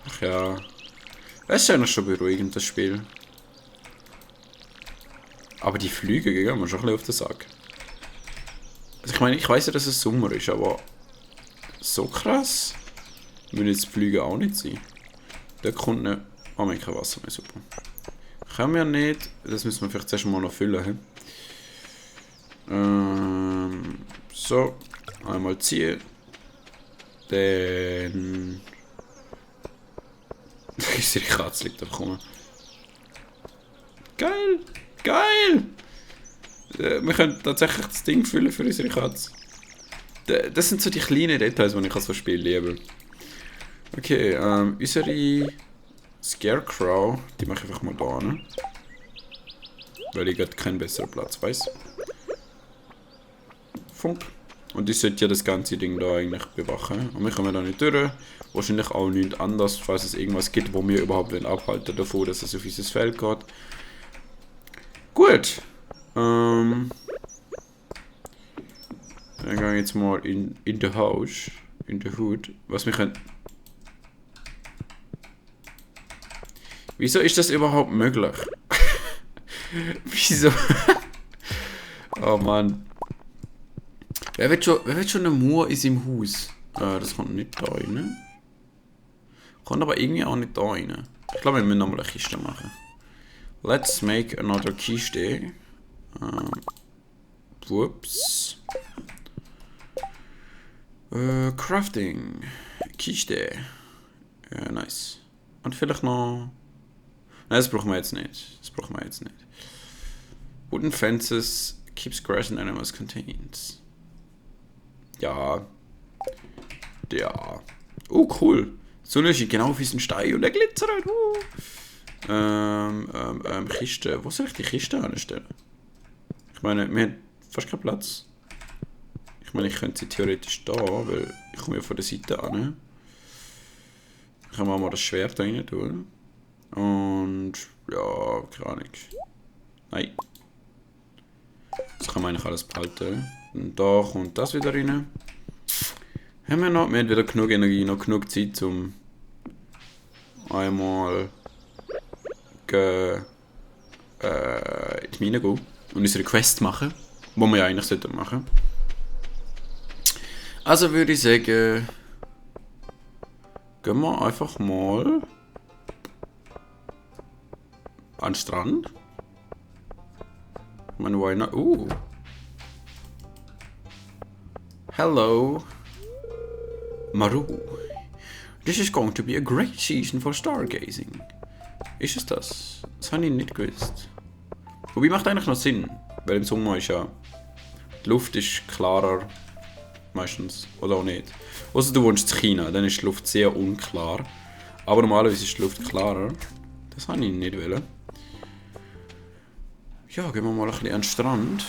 Ach ja. Es ist eigentlich schon beruhigend, das Spiel. Aber die Flüge gehen mir schon ein bisschen auf den Sack. Also ich meine, ich weiss ja, dass es Sommer ist, aber so krass würde jetzt die Flüge auch nicht sein. Da kommt nicht... Oh, wir haben kein Wasser mehr, super. Können wir nicht... Das müssen wir vielleicht zuerst mal noch füllen. So. Einmal ziehen. Dann... Unsere Katze liegt da gekommen. Geil! Geil! Wir können tatsächlich das Ding füllen für unsere Katze. Das sind so die kleinen Details, die ich an so Spiel liebe. Okay, unsere Scarecrow, die mache ich einfach mal da hin. Weil ich gerade keinen besseren Platz weiß. Funk. Und ich sollte ja das ganze Ding da eigentlich bewachen. Und wir kommen da nicht durch. Wahrscheinlich auch nichts anderes, falls es irgendwas gibt, wo wir überhaupt nicht abhalten davon, dass es auf unser Feld geht. Gut. Dann gehe ich jetzt mal in the house. In the hood. Was wir können... Wieso ist das überhaupt möglich? Wieso? Oh Mann. Wer wird schon ein Moor in seinem Haus? Das kommt nicht da rein. Kommt aber irgendwie auch nicht da rein. Ich glaube, wir müssen nochmal eine Kiste machen. Let's make another Kiste. Whoops. Crafting. Kiste. Nice. Und vielleicht noch... Nein, das brauchen wir jetzt nicht. Wooden fences keeps grass and animals contained. Ja. Ja. Oh, cool. So eine ist genau auf diesen Stein und er glitzert. Kiste. Wo soll ich die Kiste anstellen? Ich meine, wir haben fast keinen Platz. Ich meine, ich könnte sie theoretisch da, weil ich komme ja von der Seite an. Ich kann mal das Schwert da rein tun. Und ja, keine Ahnung. Nein. Das kann man eigentlich alles behalten. Und da kommt das wieder rein. Haben wir noch? Wir haben wieder genug Energie, noch genug Zeit, um einmal in die Mine gehen und unsere Quest machen, die wir ja eigentlich machen sollten. Also würde ich sagen, gehen wir einfach mal an den Strand. Ich meine, why not? Hello, Maru. This is going to be a great season for stargazing. Ist es das? Das habe ich nicht gewusst. Wobei macht eigentlich noch Sinn, weil im Sommer ist ja die Luft ist klarer, meistens, oder auch nicht. Außer du wohnst in China, dann ist die Luft sehr unklar. Aber normalerweise ist die Luft klarer. Das habe ich nicht wollen. Ja, gehen wir mal ein bisschen an den Strand.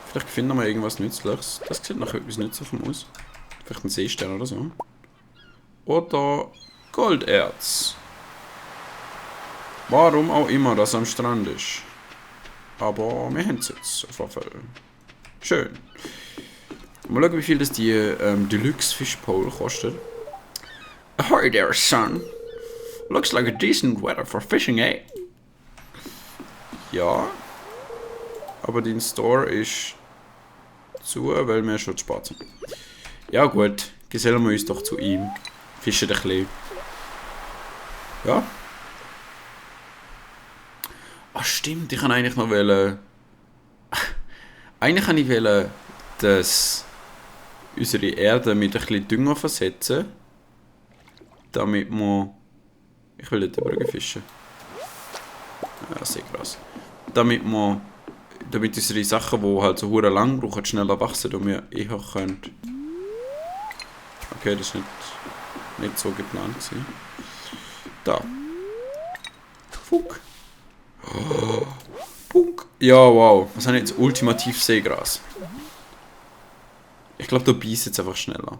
Vielleicht finden wir irgendwas Nützliches. Das sieht nach etwas Nützlichem aus. Vielleicht ein Seestern oder so. Oder Golderz. Warum auch immer das am Strand ist. Aber wir haben es jetzt auf jeden Fall. Schön. Mal schauen, wie viel das die Deluxe Fishpole kostet. Hi there, son. Looks like a decent weather for fishing, eh? Ja. Aber dein Store ist zu, weil wir schon zu spät sind. Ja gut, gesellen wir uns doch zu ihm. Fischen ein bisschen. Ja. Ach stimmt, ich kann eigentlich noch wollen. Eigentlich kann ich wollen, dass unsere Erde mit ein bisschen Dünger versetzen. Damit wir... Ich will nicht drüber fischen. Ja, sehr krass. Damit unsere Sachen, die halt so hure lang brauchen, schneller wachsen und wir eher können. Okay, das war nicht so geplant gewesen. Da. Funk. Oh, Funk. Ja, wow. Was habe ich jetzt? Ultimativ Seegras. Ich glaube, da beißt jetzt einfach schneller.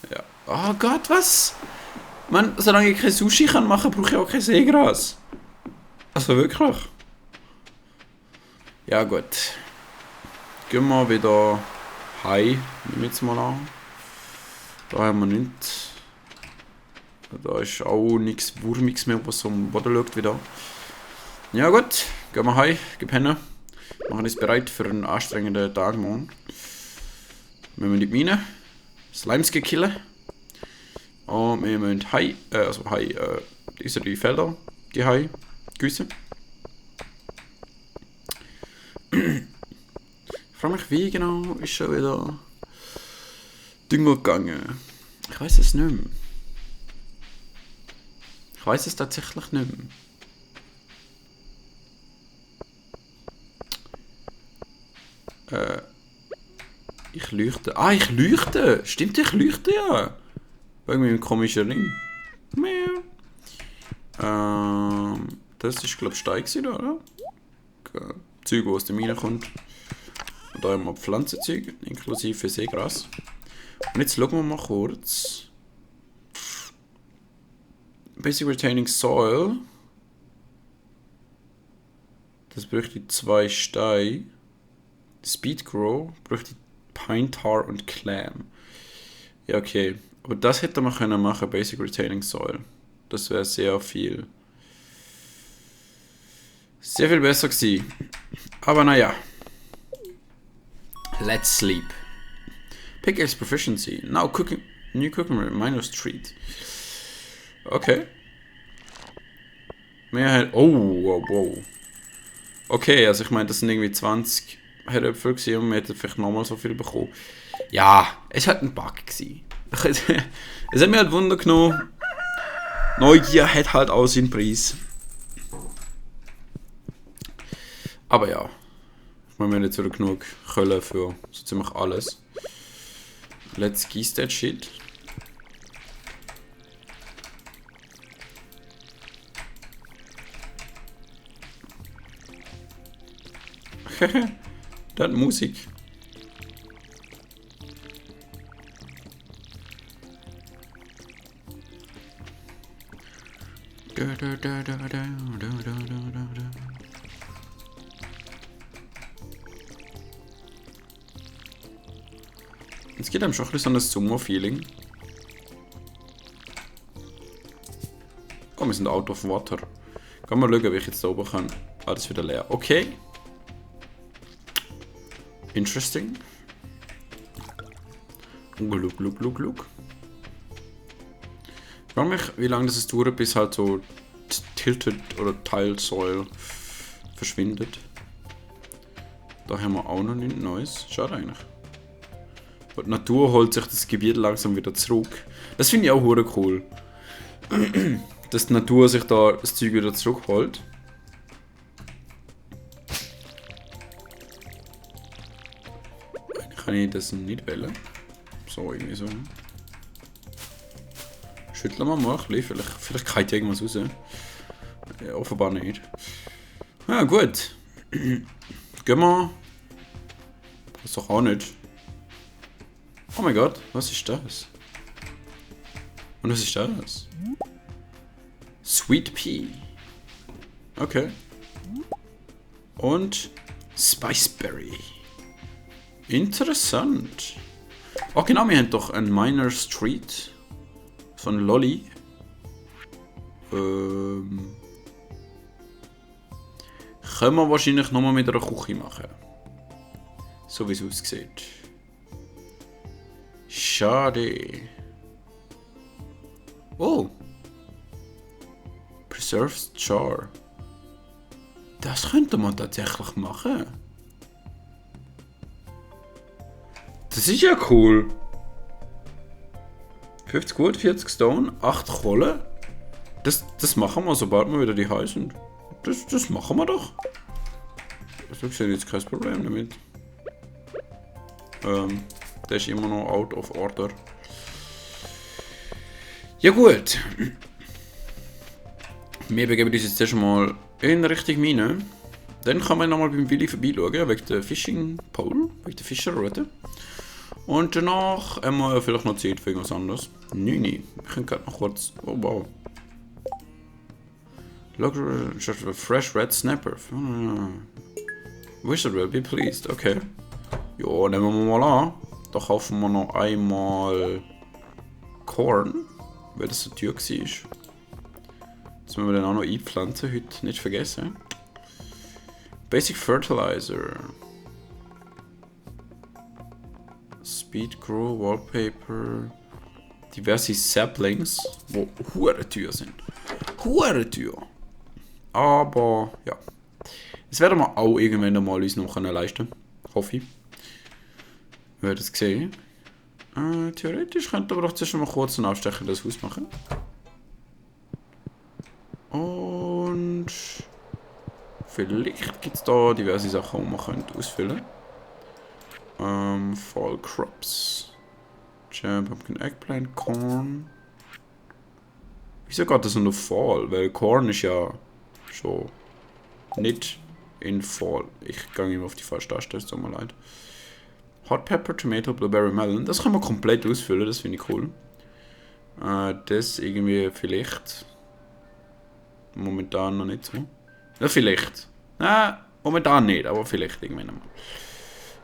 Ja. Oh Gott, was? Man, solange ich kein Sushi kann machen, brauche ich auch kein Seegras. Also wirklich. Ja gut. Gehen wir wieder heim. Nehmen wir jetzt mal an. Da haben wir nichts. Da ist auch nichts Wurmiges mehr, was so am Boden schaut wieder. Ja gut, gehen wir heim, gepennen. Machen uns bereit für einen anstrengenden Tag morgen. Wir müssen die Mine, Slimes killen. Und wir müssen diese Felder gießen. Ich frage mich, wie genau ist schon wieder Dünger gegangen. Ich weiß es nicht mehr. Ich weiß es tatsächlich nicht mehr. Ich leuchte. Ah, ich leuchte! Stimmt, ich leuchte ja! Irgendwie ein komischer Ring. Das ist, glaube ich, Stein gewesen, oder? Zeug, das aus der Mine kommt. Und da haben wir Pflanzenzeug, inklusive Seegras. Und jetzt schauen wir mal kurz. Basic Retaining Soil. Das bräuchte 2 Steine. Speed Grow bräuchte Pine Tar und Clam. Ja, okay. Aber das hätte man können machen, Basic Retaining Soil. Das wäre sehr viel. Sehr viel besser gewesen. Aber naja. Let's sleep. Pickaxe Proficiency. Now cooking. New cooking minus treat. Okay. Mehrheit. Oh, wow. Okay, also ich meine, das sind irgendwie 20 Herdöpfel gewesen und wir hätten vielleicht nochmal so viel bekommen. Ja, es hat ein Bug gewesen. Es hat mir halt Wunder genommen. Neugier hat halt auch seinen Preis. Aber ja. Ich meine, wir haben jetzt wieder genug Kohle für so ziemlich alles. Let's geese that shit. Das hat Musik. Es geht einem schon ein bisschen an das Sommer-Feeling. Oh, wir sind out of water. Kann mal schauen, wie ich jetzt da oben kann. Alles wieder leer. Okay. Interesting. Look. Ich frage mich, wie lange das dauert, bis halt so Tilted oder Tile Soil verschwindet. Da haben wir auch noch nichts Neues. Schade eigentlich. Und die Natur holt sich das Gebiet langsam wieder zurück. Das finde ich auch hure cool. Dass die Natur sich da das Zeug wieder zurückholt. Kann ich das nicht wählen? So, irgendwie so. Schütteln wir mal ein bisschen. Vielleicht geht irgendwas raus. Ja, offenbar nicht. Ja, gut. Gehen wir. Das ist doch auch nicht. Oh mein Gott, was ist das? Und was ist das? Sweet Pea. Okay. Und Spiceberry. Interessant. Oh genau, wir haben doch ein Miner Street von Lolly. Können wir wahrscheinlich nochmal mit einer Küche machen. So wie es aussieht. Schade. Oh. Preserved Char. Das könnte man tatsächlich machen. Das ist ja cool. 50 Wood, 40 Stone, 8 Kohle. Das machen wir, sobald wir wieder die Häuser sind. Das machen wir doch. Ich sehe jetzt kein Problem damit. Der ist immer noch out of order. Ja gut. Wir begeben uns jetzt erstmal in Richtung Mine. Dann kann man nochmal beim Willi vorbeischauen, wegen der Fishing Pole, wegen der Fischerroute. Und danach haben wir vielleicht noch Zeit für irgendwas anderes. Nein. Wir können gerade noch kurz... Oh wow. Look, just a fresh red snapper. Wizard will be pleased. Okay. Ja, nehmen wir mal an. Da kaufen wir noch einmal Corn, weil das so teuer war. Das müssen wir dann auch noch einpflanzen, heute nicht vergessen. Basic Fertilizer. Speed Grow, Wallpaper. Diverse Saplings, die hure teuer sind. Hure teuer. Aber ja. Das werden wir auch irgendwann mal uns noch leisten können. Hoffe ich. Wir werden es sehen. Theoretisch könnten wir doch zuerst mal kurz ein aufstechendes Haus machen. Und vielleicht gibt es da diverse Sachen, die man ausfüllen könnte. Fall Crops. Jam, Pumpkin, Eggplant, Corn. Wieso geht das nur Fall? Weil Corn ist ja schon nicht in Fall. Ich gehe immer auf die falsche Taste, es tut mir leid. Hot Pepper, Tomato, Blueberry, Melon. Das kann man komplett ausfüllen, das finde ich cool. Das irgendwie vielleicht. Momentan noch nicht so. Ja, vielleicht. Momentan nicht, aber vielleicht irgendwann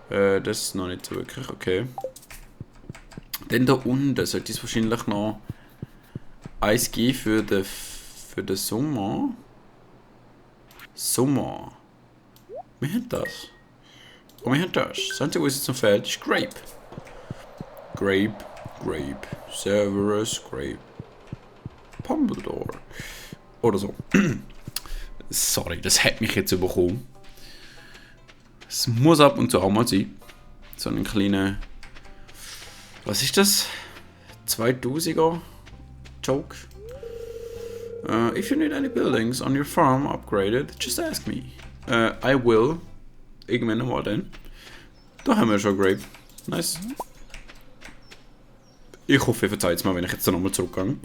mal. Das ist noch nicht so wirklich, okay. Dann da unten sollte es wahrscheinlich noch eins geben für den Sommer. Wir haben das. Und wir haben das. Das Einzige, was jetzt noch fehlt, ist Grape. Grape. Severus, Grape. Pumbledore. Oder so. Sorry, das hat mich jetzt überkommen. Es muss ab und zu auch mal sein. So einen kleinen... Was ist das? 2000er Joke? If you need any buildings on your farm upgraded, just ask me. I will. Irgendwann mal dann. Da haben wir schon Grape. Nice. Ich hoffe, ihr verzeiht es mal, wenn ich jetzt nochmal zurückgehe.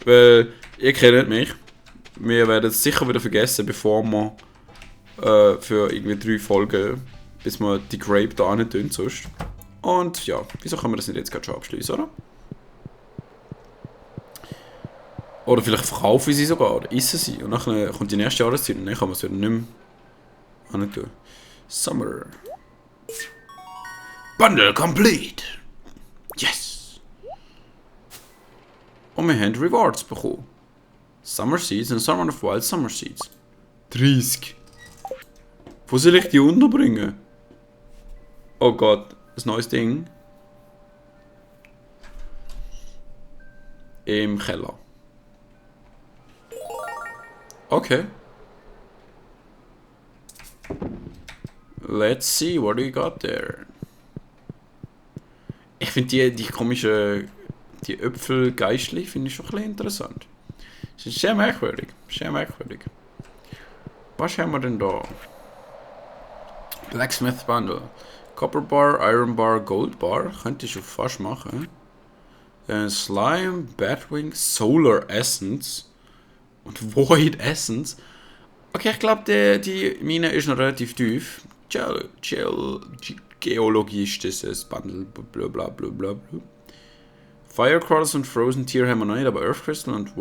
Weil, ihr kennt mich. Wir werden es sicher wieder vergessen, bevor wir für irgendwie 3 Folgen, bis wir die Grape da nicht tun sonst. Und ja, wieso können wir das nicht jetzt gerade schon abschließen, oder? Oder vielleicht verkaufen wir sie sogar, oder essen sie. Und dann kommt die nächste Jahreszeit und dann kann man es wieder nicht mehr tun. Summer. Bundle complete! Yes! Und wir haben Rewards bekommen. Summer Seeds and Summer of Wild Summer Seeds. 30. Wo soll ich die unterbringen? Oh Gott, ein neues Ding. Im Keller. Okay. Let's see, what do you got there? Ich finde die komischen... Die Äpfelgeistli finde ich schon ein bisschen interessant. Das ist sehr merkwürdig. Sehr merkwürdig. Was haben wir denn da? Blacksmith Bundle. Copper Bar, Iron Bar, Gold Bar. Könnte ich schon fast machen. Slime, Batwing, Solar Essence. Und Void Essence. Okay, ich glaube, die Mine ist noch relativ tief. Geologie ist das ein Bundle. Blablabla. Fire Quartz und Frozen Tier haben wir noch nicht, aber Earth Crystal und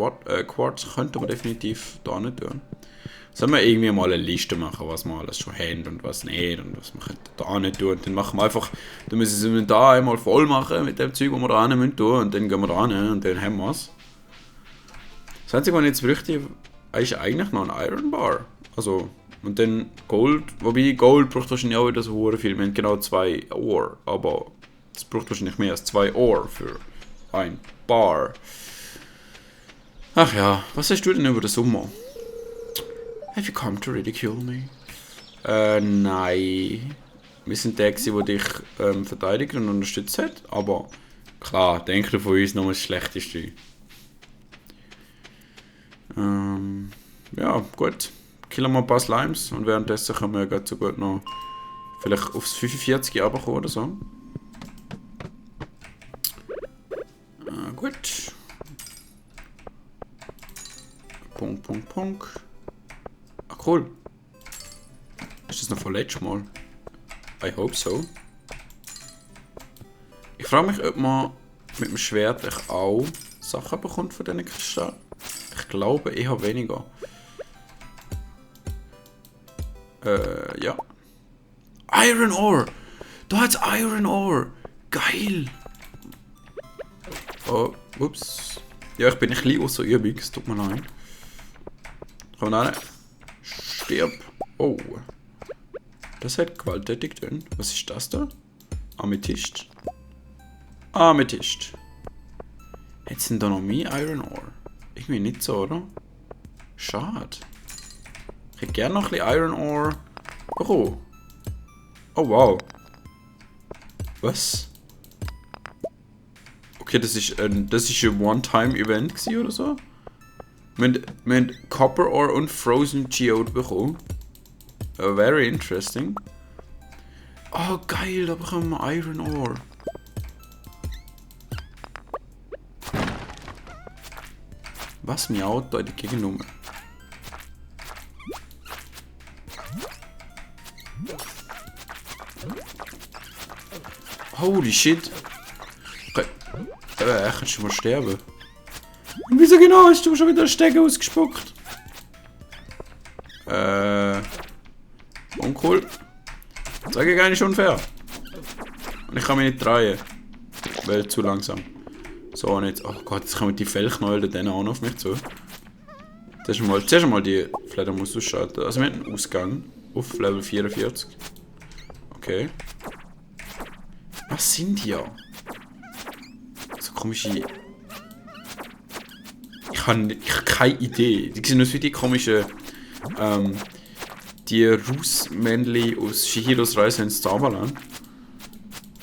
Quartz könnten wir definitiv da nicht tun. Sollen wir irgendwie mal eine Liste machen, was wir alles schon haben und was nicht und was wir da nicht tun. Und dann machen wir einfach, dann müssen wir das Inventar einmal voll machen mit dem Zeug, was wir da hin müssen tun und dann gehen wir da hin und dann haben wir es. Das Einzige, was ich jetzt bräuchte, ist eigentlich noch ein Iron Bar. Also, und dann Gold, wobei Gold braucht wahrscheinlich auch wieder so viel, wir haben genau 2 Ore, aber es braucht wahrscheinlich mehr als 2 Ore für ein Bar. Ach ja, was sagst du denn über den Sommer? Have you come to ridicule me? Nein. Wir sind die, die dich verteidigt und unterstützt hat, aber klar, denke von uns noch das Schlechteste. Ja, gut. Killen wir ein paar Slimes und währenddessen können wir ganz so gut noch vielleicht aufs 45 runterkommen oder so. Gut. Punkt. Ah, cool. Ist das noch von letztes Mal? I hope so. Ich frage mich, ob man mit dem Schwert auch Sachen bekommt von diesen Kristallen. Ich glaube eher weniger. Ja. Iron Ore! Da hat's Iron Ore! Geil! Oh, ups. Ja, ich bin ein bisschen außer Übung, es tut mir leid. Komm da rein. Stirb. Oh. Das hat gewalttätig drin. Was ist das da? Amethyst. Amethyst. Jetzt sind da noch mehr Iron Ore. Irgendwie nicht so, oder? Schade. Ich hätte gerne noch ein bisschen Iron Ore. Oh. Oh wow. Was? Okay, das ist ein One-Time-Event oder so. Wir haben Copper Ore und Frozen Geode bekommen. Very interesting. Oh geil, da bekommen wir Iron Ore. Was miaut da die Gegennummer? Holy shit. Okay. Kannst du mal sterben? Und wieso genau hast du schon wieder Stege ausgespuckt? Uncool. Sag ich gar nicht unfair. Und ich kann mich nicht drehen. Weil zu langsam. So, und jetzt. Oh Gott, jetzt kommen die Fellknäuel dann auch noch auf mich zu. Zuerst einmal die Fledermaus ausschalten. Also wir haben einen Ausgang auf Level 44. Okay. Was sind die ja? So komische. Ich habe keine Idee. Die sehen aus wie die komischen. Die Rußmännchen aus Shihiros Reise ins Zauberland.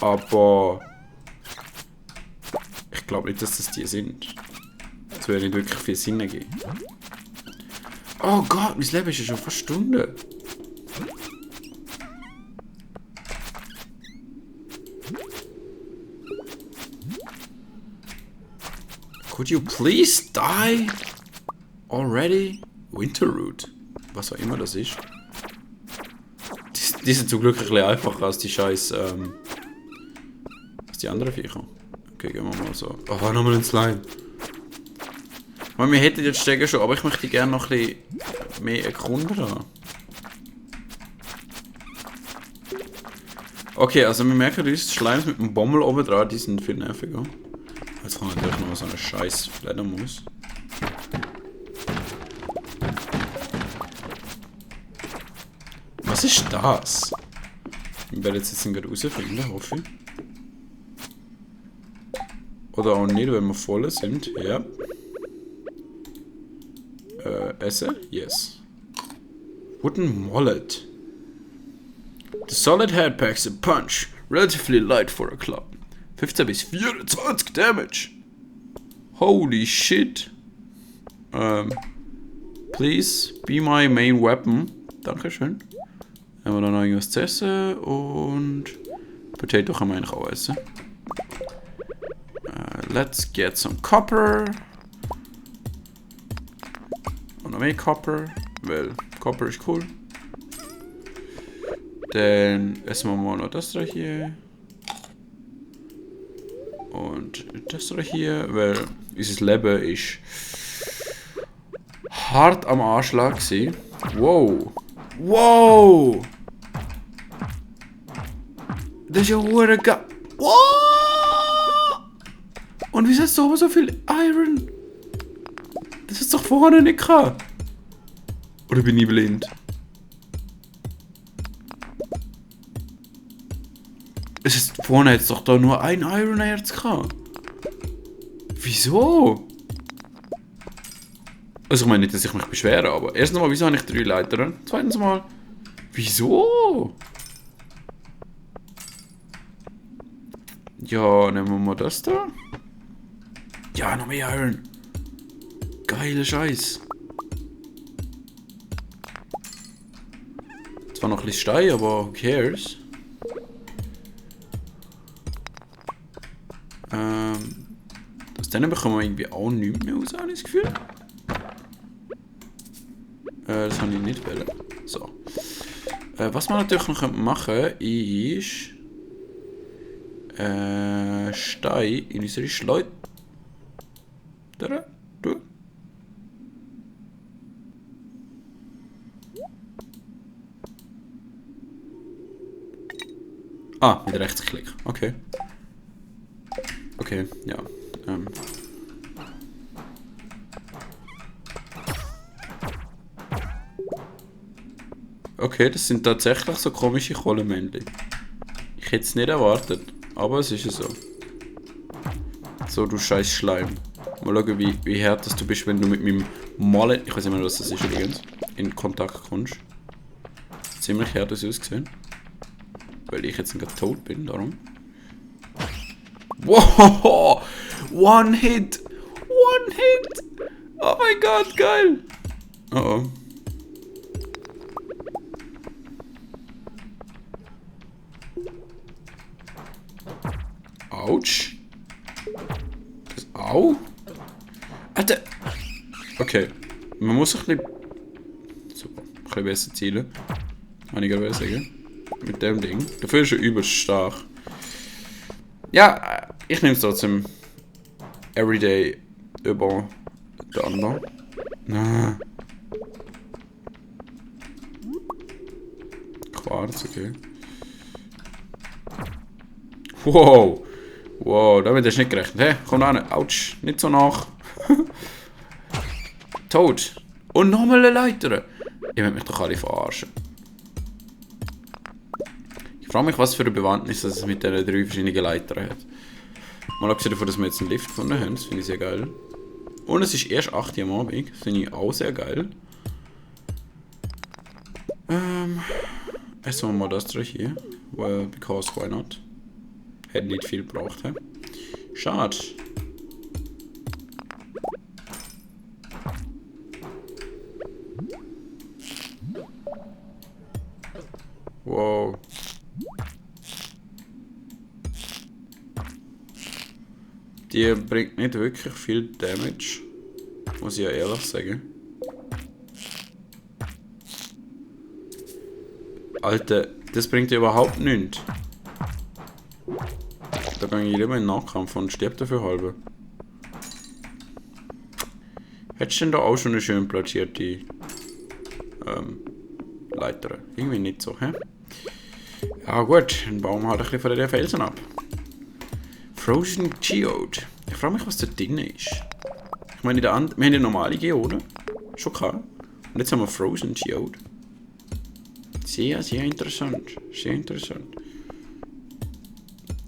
Aber. Ich glaube nicht, dass das die sind. Das würde nicht wirklich viel Sinn ergeben. Oh Gott, mein Leben ist ja schon fast Stunde. Could you please die? Already? Winterroot. Was auch immer das ist. Die sind zum Glück ein bisschen einfacher als die scheiß, als die anderen Viecher. Okay, gehen wir mal so. Oh, nochmal ein Slime. Wir hätten jetzt Stege schon, aber ich möchte gerne noch ein bisschen mehr erkunden. Okay, also wir merken uns, Schleims mit dem Bommel oben dran, die sind viel nerviger. Jetzt kommt natürlich noch so eine scheiß Fledermaus. Was ist das? Ich werde jetzt gerade rausfinden, hoffe ich. Oder auch nicht, wenn wir voll sind. Ja. Essen? Yes. Wooden Mallet. The solid head packs a punch. Relatively light for a club. 15 bis 24 Damage. Holy shit. Please be my main weapon. Dankeschön. Haben wir da noch irgendwas zu essen und Potato kann man eigentlich auch essen. Let's get some copper. Und noch mehr Copper, weil Copper ist cool. Dann essen wir mal noch das da hier. Und das da hier, weil unser Leben ist hart am Anschlag gewesen. Wow. Wow! Das ist ja hure geil. Wow! Und wieso hast du aber so viel Iron? Das ist doch vorne nicht gehabt. Oder bin ich blind? Es ist vorne jetzt doch da nur ein Iron Erz gehabt. Wieso? Also ich meine nicht, dass ich mich beschwere, aber erstens mal, wieso habe ich 3 Leitern? Zweitens mal, wieso? Ja, nehmen wir mal das da. Ja, noch mehr Iron. Geiler Scheiß. Zwar noch ein bisschen Stein, aber who cares? Aus denen bekommen wir irgendwie auch nichts mehr aus, habe ich das Gefühl. Das habe ich nicht wollen. So. Was wir natürlich noch machen können, ist Stein in unsere Schleuder. Du. Ah, mit Rechtsklick. Okay. Okay, ja. Okay, das sind tatsächlich so komische Kohlemännchen. Ich hätte es nicht erwartet, aber es ist ja so. So, du scheiß Schleim. Mal schauen, wie hart das du bist, wenn du mit meinem Mallet, ich weiß nicht mehr, was das ist übrigens, in Kontakt kommst. Ziemlich hart das ausgesehen. Weil ich jetzt gerade tot bin, darum. Wow! One Hit! One Hit! Oh mein Gott, geil! Oh oh. Autsch! Das Au? Alter! Okay. Man muss ein bisschen. Super. Ein bisschen besser zielen. Kann ich gerade sagen. Mit dem Ding. Dafür ist er übelst stark. Ja, ich nehme es trotzdem everyday über den anderen. Ah. Quarz, okay. Wow! Wow, damit hast du nicht gerechnet. Hä? Komm da hin. Autsch, nicht so nach. Tot. Und nochmal eine Leiter. Ihr wollt mich doch alle verarschen. Ich frage mich, was für eine Bewandtnis es mit diesen 3 verschiedenen Leitern hat. Mal abgesehen davon, dass wir jetzt einen Lift gefunden haben. Das finde ich sehr geil. Und es ist erst 8 Uhr am Abend. Das finde ich auch sehr geil. Essen wir mal das drin hier. Well, because why not? Hätte nicht viel gebraucht, hä? Schade. Wow. Die bringt nicht wirklich viel Damage. Muss ich ja ehrlich sagen. Alter, das bringt überhaupt nichts. Da gehe ich lieber in den Nahkampf und stirb dafür halber. Hättest du denn da auch schon eine schön platzierte Leiter? Irgendwie nicht so, hä? Ja gut, dann bauen wir halt ein bisschen von den Felsen ab. Frozen Geode. Ich frage mich, was da drin ist. Ich meine, wir haben die normale Geode. Schon klar. Und jetzt haben wir Frozen Geode. Sehr, sehr interessant. Sehr interessant.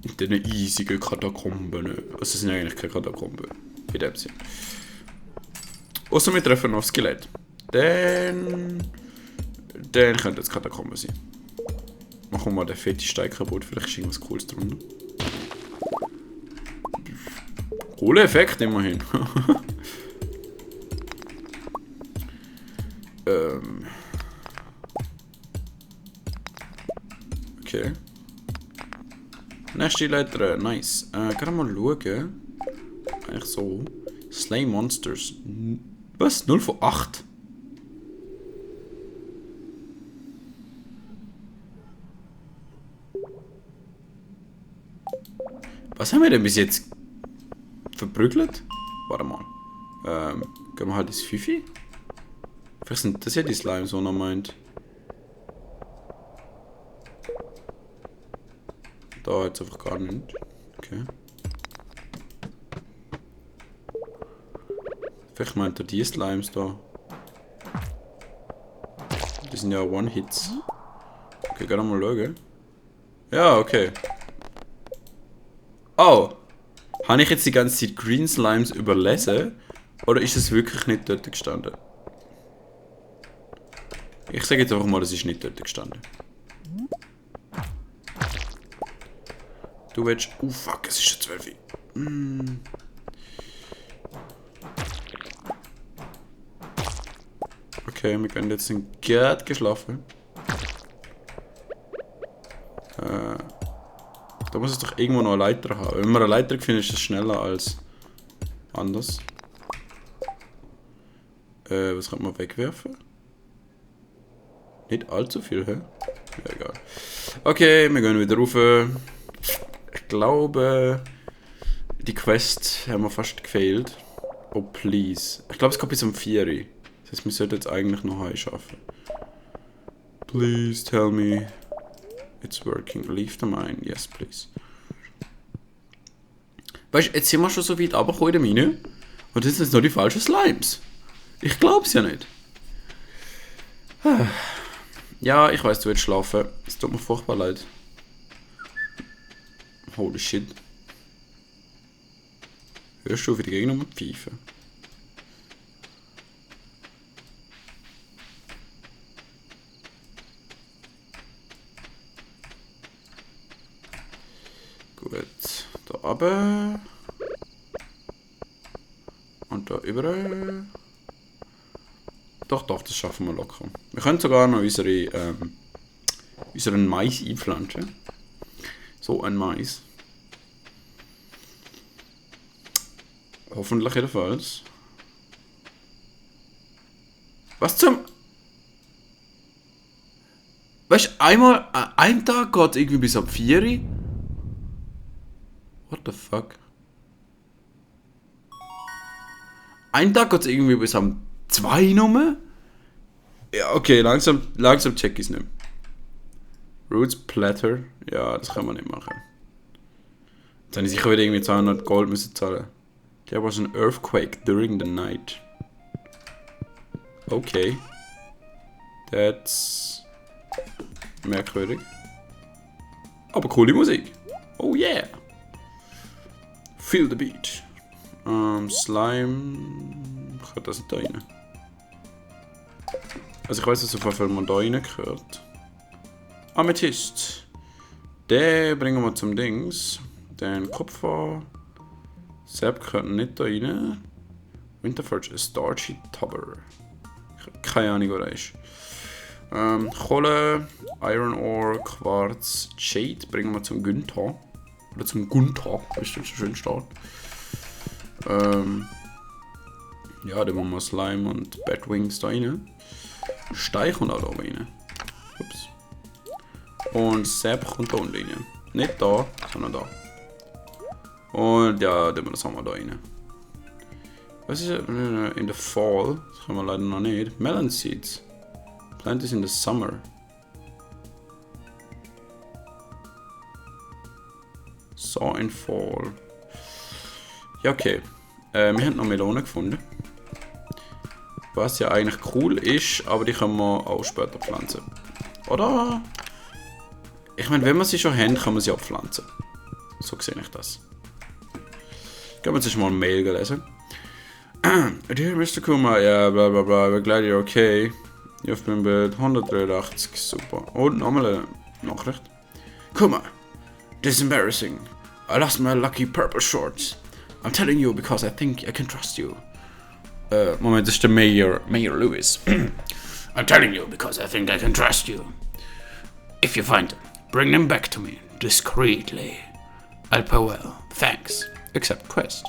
In diesen eisigen Katakomben. Also es sind eigentlich keine Katakomben. In dem Sinn. Außer wir treffen auf Skelett. Dann könnte es Katakomben sein. Machen wir mal den fetten Stein kaputt. Vielleicht ist irgendwas Cooles drunter. Cooler Effekt immerhin. Okay. Nächste Leiter, nice. Kann mal schauen. Eigentlich so. Slay Monsters. Was? 0 von 8? Was haben wir denn bis jetzt verprügelt? Warte mal. Gehen wir halt ins Fifi? Vielleicht sind das ja die Slimes, die er meint. Da jetzt einfach gar nicht. Okay. Vielleicht meint er die Slimes da. Die sind ja One-Hits. Okay, gerne mal schauen. Ja, okay. Oh! Habe ich jetzt die ganze Zeit Green Slimes überlesen? Oder ist es wirklich nicht dort gestanden? Ich sage jetzt einfach mal, es ist nicht dort gestanden. Du willst... Oh fuck, es ist schon 12 Uhr. Okay, wir können jetzt in Gerd geschlafen. Da muss es doch irgendwo noch eine Leiter haben. Wenn man eine Leiter findet, ist es schneller als anders. Was kann man wegwerfen? Nicht allzu viel, hä? Ja, egal. Okay, wir gehen wieder rauf. Ich glaube, die Quest haben wir fast gefailt. Oh, please. Ich glaube, es kommt bis um 4 Uhr. Das heißt, wir sollten jetzt eigentlich noch heim schaffen. Please tell me it's working. Leave the mine. Yes, please. Weißt du, jetzt sind wir schon so weit runtergekommen in der Mine. Und jetzt sind es noch die falschen Slimes. Ich glaub's ja nicht. Ja, ich weiß, du willst schlafen. Es tut mir furchtbar leid. Holy shit. Hörst du, wie die Gegner mit pfeifen? Gut. Da runter. Und da über. Doch, das schaffen wir locker. Wir können sogar noch unseren Mais einpflanzen. So ein Mais. Hoffentlich jedenfalls. Was zum... Weißt du, ein Tag geht irgendwie bis ab 4 Uhr. What the fuck? Ein Tag geht irgendwie bis am 2 Uhr. Ja, okay, langsam check ich's nicht. Roots Platter. Ja, das kann man nicht machen. Jetzt habe ich sicher wieder irgendwie 200 Gold müssen zahlen. There was an earthquake during the night. Okay. That's merkwürdig. Aber coole Musik. Oh yeah. Feel the beat. Slime. Gehört das nicht da rein? Also ich weiß, dass auf jeden Fall man da rein gehört. Amethyst. Den bringen wir zum Dings. Den Kopfhörer. Sepp gehört nicht da rein. Winterforge, Starchy Tubber. Ich habe keine Ahnung, wo er ist. Kohle, Iron Ore, Quarz, Jade bringen wir zum Günther. Oder zum Gunther, wie es so schön steht. Ja, dann machen wir Slime und Batwings da rein. Stein kommt auch da rein. Ups. Und Sepp kommt da unten rein. Nicht da, sondern da. Und ja, dann das haben wir da rein. Was ist in the fall? Das haben wir leider noch nicht. Melon Seeds. Plant is in the summer. Saw in fall. Ja, okay. Wir haben noch Melonen gefunden. Was ja eigentlich cool ist, aber die können wir auch später pflanzen. Oder? Ich meine, wenn wir sie schon haben, kann man sie auch pflanzen. So sehe ich das. Gehen wir jetzt mal eine Mail lesen. Dear Mr. Kuma, ja, bla bla bla, we're glad you're okay. You've been bed 183, super. Und nochmal eine Nachricht. Kuma, this is embarrassing. I lost my lucky purple shorts. I'm telling you because I think I can trust you. Moment, das ist der Mayor Lewis. I'm telling you because I think I can trust you. If you find them, bring them back to me, discreetly. I'll pay well, thanks. Accept quest.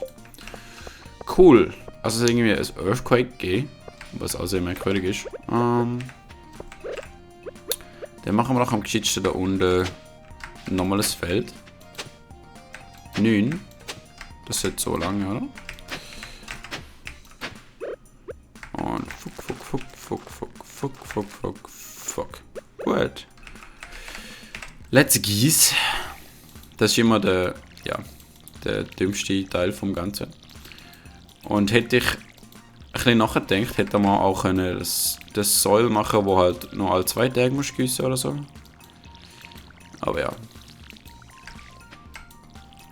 Cool. Also es ist irgendwie ein Earthquake gegeben, was auch sehr merkwürdig ist. Dann machen wir noch am geschicktesten da unten ein normales Feld. 9. Das ist jetzt so lange, oder? Und fuck. Gut. Let's geese. Das ist immer der dümmste Teil vom Ganzen. Und hätte ich ein bisschen nachgedacht, hätte man auch können das Soil machen, wo halt nur alle 2 Tage musst gießen oder so. Aber ja.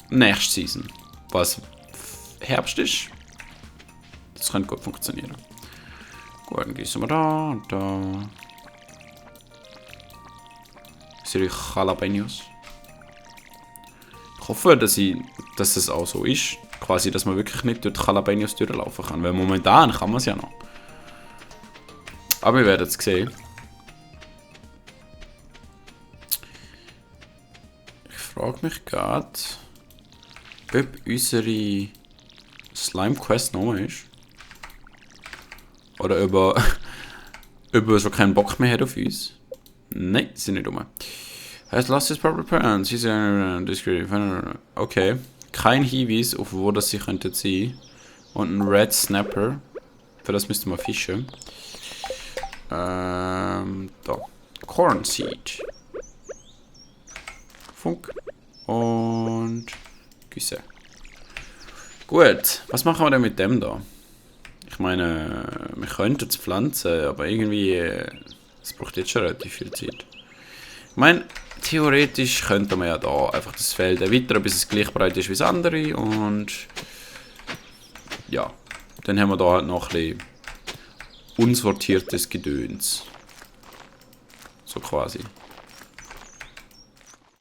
Nächste Season. Was Herbst ist. Das könnte gut funktionieren. Gut, dann gießen wir da und da. Sehe ich Jalapenos. Ich hoffe, dass es auch so ist. Quasi, dass man wirklich nicht durch die Jalapenos durchlaufen kann. Weil momentan kann man es ja noch. Aber wir werden es sehen. Ich frage mich gerade, ob unsere Slime Quest noch ist. Oder ob er schon keinen Bock mehr hat auf uns. Nein, sie sind nicht dumm. Has lost his proper parents. He's discreet. Okay. Kein Hinweis, auf wo das sie könnten sein. Und ein Red Snapper. Für das müsste man fischen. Da. Corn Seed. Funk. Und Güsse. Gut, was machen wir denn mit dem da? Ich meine, wir könnten es pflanzen, aber irgendwie, es braucht jetzt schon relativ viel Zeit. Ich meine, theoretisch könnte man ja da einfach das Feld erweitern, bis es gleich breit ist wie das andere und ja, dann haben wir da halt noch ein bisschen unsortiertes Gedöns. So quasi.